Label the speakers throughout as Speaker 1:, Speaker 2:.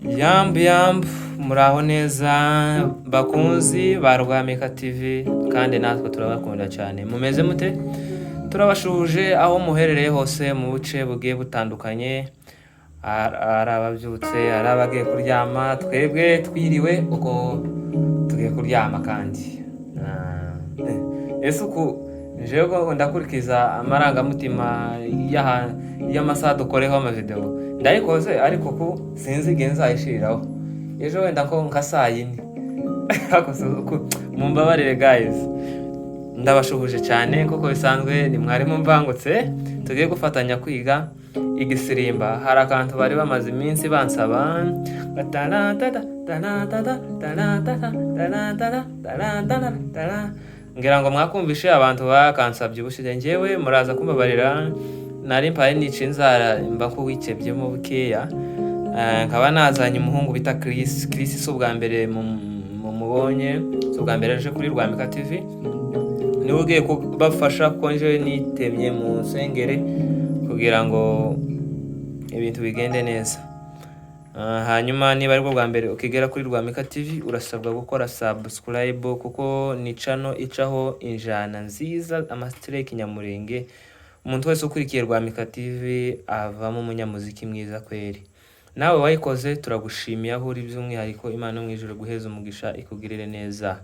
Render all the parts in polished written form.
Speaker 1: Yambu yambu, muraho neza bakunzi ba Rwamika TV, kandi natwe turabakunda cyane. Mumeze mute? Turabashuhuje aho muherereye hose mu buce bugiye butandukanye, ari ababyutse, ari abagiye kuryama, twebwe twiriwe uko tugiye kuryama kandi. Ese uku jewe ndakurikiza amarangamutima y'amasaha dukoreho amavideo, ndayikoze ariko ku sinzi igihe nzayishiriraho, ejo wenda ko nka saa yine. Ariko mumbabarire guys, ndabashuhuje cyane kuko bisanzwe ni mwarimu Mbangutse, tugiye gufatanya kwiga igisirimba. Hari akantu bari bamaze iminsi bansaba, taratata, taratata, taratata, taratata, taratata, tara. Ngira ngo mwakumvishe abantu bakansabye ubushize, njyewe muraza kumbabarira nari mpaye nica inzara mba kuwikebyemo bukeya. Nkaba nazanye umuhungu bita Chris. Chris si ubwa mbere mumubonye, si ubwa mbere aje kuri Rwamika TV, niwe ugiye kubafasha kuko njyewe nitemye mu nsengere kugira ngo ibintu bigende neza. Hanyuma niba aribwo bwa mbere ukigera kuri Rwamika TV, urasabwa gukora subscribe kuko ni channel icaho injana nziza, amasitire y'ikinyamurenge. Umuntu wese ukurikiye Rwamika TV avamo umunyamuziki mwiza kweri. Nawe wayikoze turagushimiye aho uri, by'umwihariko Imana yo mu ijuru guheza umugisha ikugirire neza.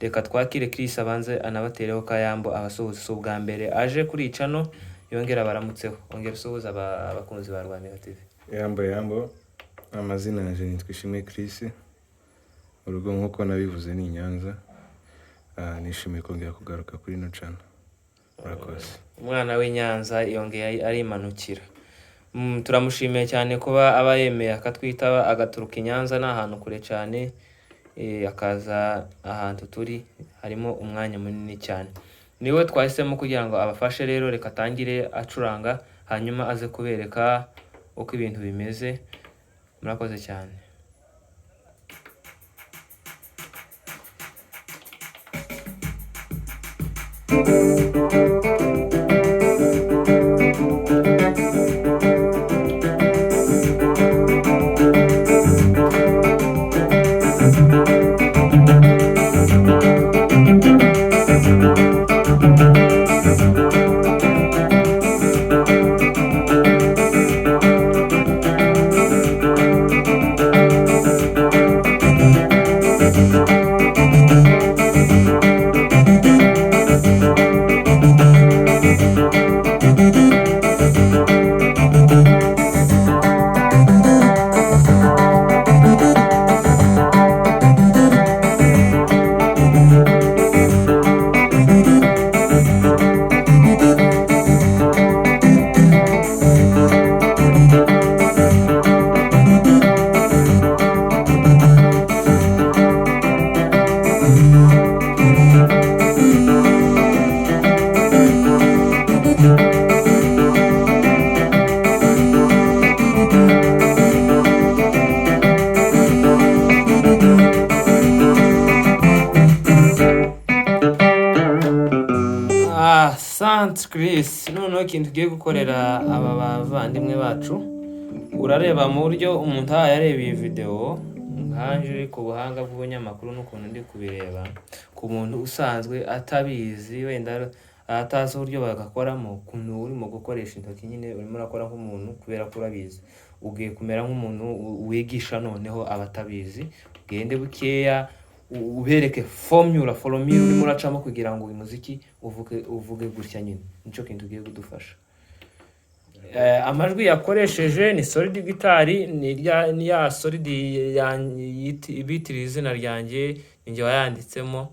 Speaker 1: Reka twakire Chris abanze anabatereho kayambo abasuhuza, si ubwa mbere aje kuri iyi channel, yongera abaramutseho. Ongera usuhuze abakunzi ba Rwamika TV.
Speaker 2: Yambo yambo, amazina yanjye nitwa Ishimwe Chris, urugo nk'uko nabivuze ni i Nyanza. Nishimiye kongera kugaruka kuri ino channel. Murakoze.
Speaker 1: Umwana w'i Nyanza yongeye arimanukira. Turamushimiye cyane kuba aba yemeye akatwitaba, agaturuka i Nyanza, ni ahantu kure cyane, akaza ahantu turi harimo umwanya munini cyane. Niwe twahisemo kugira ngo abafashe. Rero reka atangire acuranga, hanyuma aze kubereka uko ibintu bimeze. Murakoze cyane. Asante Chris. Noneho ikintu tugiye gukorera aba bavandimwe bacu, urareba mu buryo umuntu aba yareba iyi video nkanje uri ku buhanga bw'ubunyamakuru n'ukuntu ndi kubireba, ku muntu usanzwe atabizi wenda atazi uburyo bagakoramo, ukuntu urimo gukoresha intoki nyine urimo urakora nk'umuntu kubera ko urabizi, ugiye kumera nk'umuntu wigisha noneho abatabizi, ugende bukeya ubereke formula urimo uracamo kugira ngo uyu muziki uvuge gutya nyine, nicyo kintu ugiye kudufasha. Amajwi yakoresheje ni solid guitar, ni ya solid bitiriye izina ryanjye, ni njye wayanditsemo,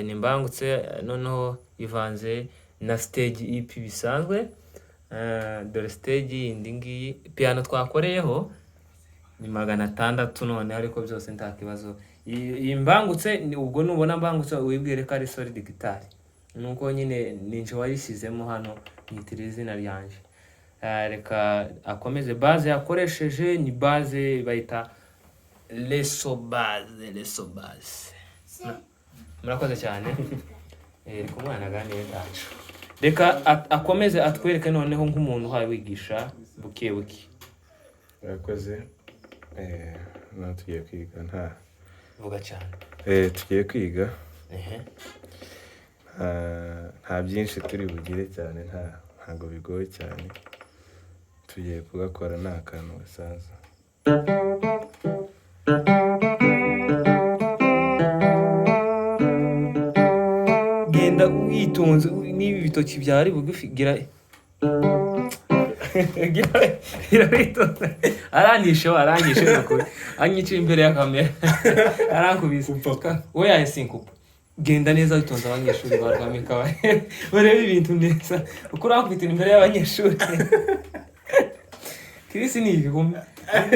Speaker 1: ni Mbangutse, noneho ivanze na stage EP bisanzwe. Dore stage yindi ngiyi, piano twakoreyeho ni 600 none, ariko byose nta kibazo. Iyi Mbangutse ubwo nubona Mbangutse wibwire ko ari solid guitar, nuko nyine ni njye wayishyizemo hano nyitira izina ryanjye. Reka akomeze. Base yakoresheje ni base bayita leso base, leso base. Murakoze cyane. Reka umwana aganire ntacu, reka akomeze atwereke noneho nk'umuntu uhaye wigisha buke buke.
Speaker 2: Murakoze. Noneho tugiye kwiga nta
Speaker 1: Vuga cyane.
Speaker 2: Tugiye kwiga.
Speaker 1: Ehe.
Speaker 2: Nta byinshi turi bugire cyane, ntago bigoye cyane, tugiye kugakora ni akantu gasanzwe.
Speaker 1: Genda witonze, niba ibitoki byari bugufi, gira gira witonze. Aranyishe, aranyishe nukuri, anyiciye imbere ya kamera, arankubise. We yahise inkupa. Genda neza witonze, abanyeshuri ba Rwamika barebe ibintu neza uko urankubitira imbere y'abanyeshuri. Chris ni igihumi,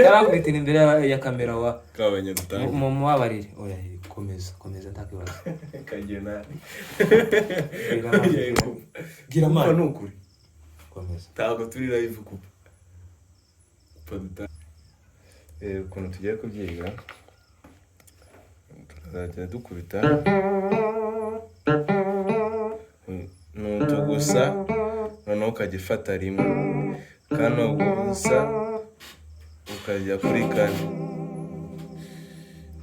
Speaker 1: arankubitira imbere ya kamera wa.
Speaker 2: Kabanya dutanga.
Speaker 1: Mubabarire. Oya, komeza, komeza, nta kibazo.
Speaker 2: Kagena.
Speaker 1: Gira amazi. Gira amazi.
Speaker 2: Ni ukuri.
Speaker 1: Komeza.
Speaker 2: Ntabwo turi live, kupa kupa dutanga. Ukuntu tugiye kubyiga, tuzajya dukubita ni utu gusa, noneho ukajya ufata rimwe kano gusa, ukajya kuri kane,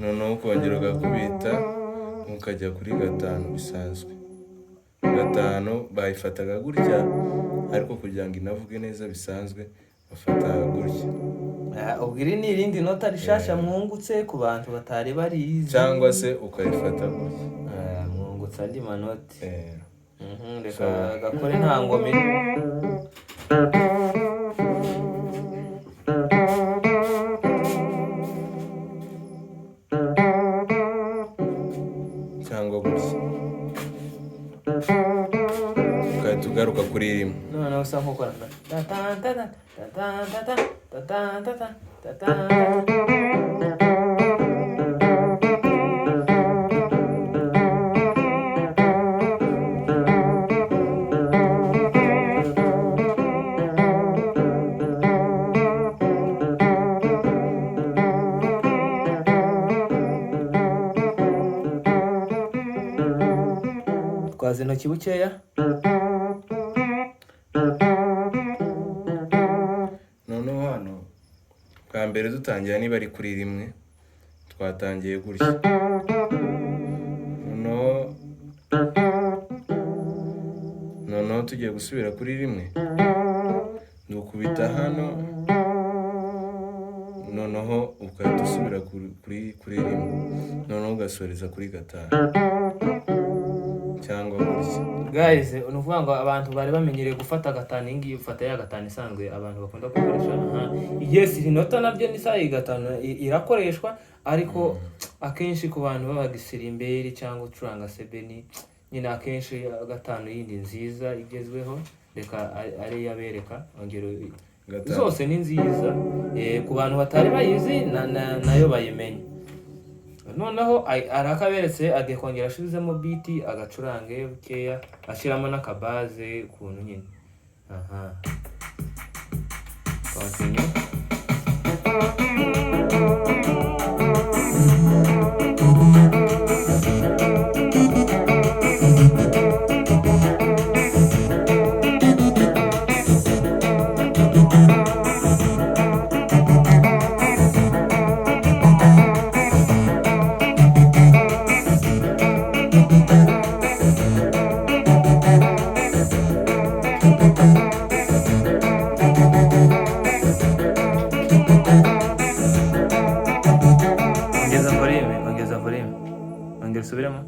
Speaker 2: noneho ukongera ugakubita ukajya kuri gatanu bisanzwe. Gatanu bayifataga gutya, ariko kugira ngo inavuge neza bisanzwe bafata gutya.
Speaker 1: Ubwo iri ni irindi nota rishasha mwungutse ku bantu batari barizi.
Speaker 2: Cyangwa se ukayifata gutya.
Speaker 1: Mwungutse andi manoti. Reka gakore nta ngoma iri.
Speaker 2: Cyangwa gutya, ugahita ugaruka kuri rimwe.
Speaker 1: Noneho usa nk'ukora ta ta ta ta ta ta ta ta ta ta ta ta ta. Twaza intoki bukeya.
Speaker 2: Noneho hano bwa mbere dutangira, niba ari kuri rimwe twatangiye gutya, noneho tugiye gusubira kuri rimwe, dukubita hano, noneho ugahita usubira kuri rimwe, noneho ugasoreza kuri gatanu cyangwa gutya.
Speaker 1: Guys, ni ukuvuga ngo abantu bari bamenyereye gufata gatanu iyi ngiyi, ufata ya gatanu isanzwe abantu bakunda gukoresha. Aha, yes, iri nota nabyo ni saa gatanu irakoreshwa, ariko akenshi ku bantu b'abagisirimberi cyangwa ucuranga sebeni nyine, akenshi gatanu yindi nziza igezweho reka ari abereka ongera
Speaker 2: Gatanu.
Speaker 1: Zose ni nziza. Ku bantu batari bayizi nayo bayimenye. Noneho arakaberetse, agiye kongera asubizemo beat, agacurange bukeya, ashyiramo n'akabaze ukuntu nyine. Aha, continue. Ongeza volume, ongeza volume, ongera usubiremo.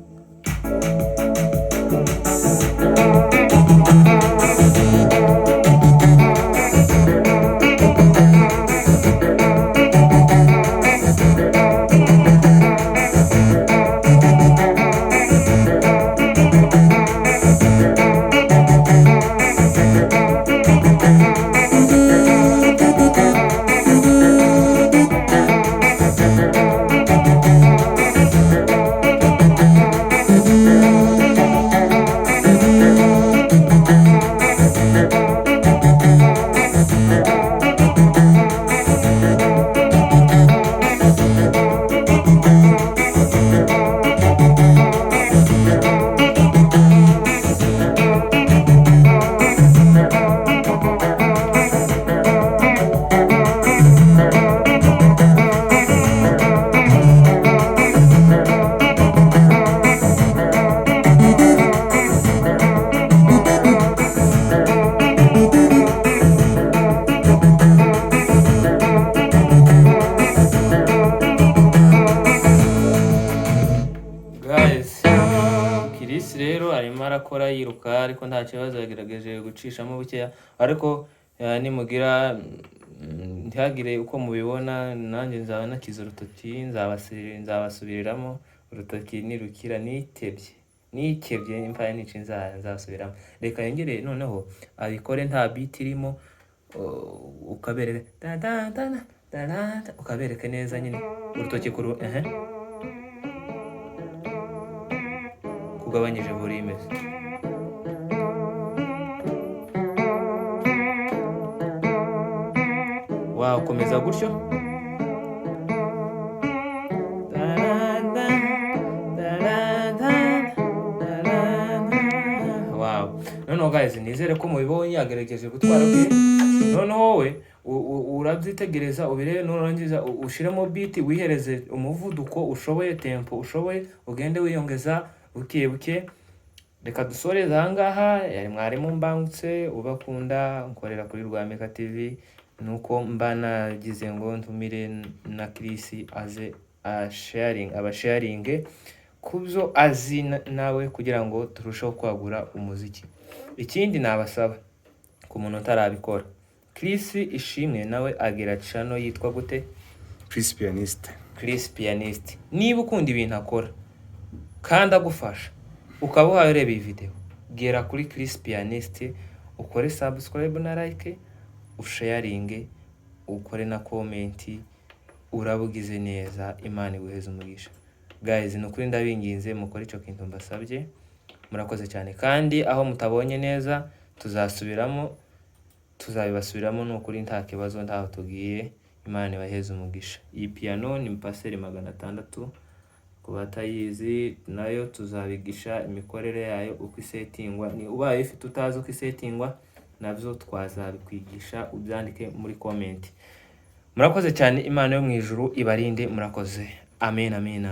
Speaker 1: arakora yiruka, ariko nta kibazo, yagerageje gucishamo bukeya. Ariko nimugira ntihagire uko mubibona, nanjye nzaba nakize urutoki, nzabasubiriramo. Urutoki nirukira nitebye, nikebye imfaye nica inzara, nzasubiramo. Reka yongere noneho abikore nta beat irimo, ukabereka da da da da da da da, ukabereke neza nyine urutoki kuru ehe kugabanyije volume. Wakomeza gutyo. Da da da da da da da. Wow. Noneho guys, nizere ko mubibonye, yagerageje gutwara bwe. Noneho wowe urabyitegereza ubirebe, nurangiza ushiremo beat, wihereze umuvuduko ushoboye, tempo ushoboye, ugende wiyongeza buke buke. Reka dusoreze ahangaha. Yari mwarimu Mbangutse ubakunda, nkorera kuri Rwamika TV. Nuko mba nagize ngo ntumire na Chris aze asharing, abasharinge kubyo azi nawe kugira ngo turusheho kwagura umuziki. Ikindi nabasaba ku muntu utarabikora, Chris Ishimwe nawe agira channel yitwa gute?
Speaker 2: Chris Pianiste.
Speaker 1: Chris Pianist. Niba ukunda ibintu akora kandi agufasha, ukaba uhaye ureba iyi video, gera kuri Chris Pianist, ukore subscribe na like, usharinge, ukore na comment, urabugize neza. Imana iguheze umugisha. Guys, ni ukuri ndabinginze mukore icyo kintu mbasabye. Murakoze cyane. Kandi aho mutabonye neza tuzasubiramo, tuzabibasubiramo, ni ukuri nta kibazo, ntaho tugiye. Imana ibaheze umugisha. Iyi piano ni paseri 600 ku batayizi, nayo tuzabigisha imikorere yayo, uko isetingwa. Ni ubaye uyifite utazi uko isetingwa, nabyo twazabikwigisha, ubyandike muri comment. Murakoze cyane, Imana yo mu ijuru ibarinde. Murakoze, amen, amen.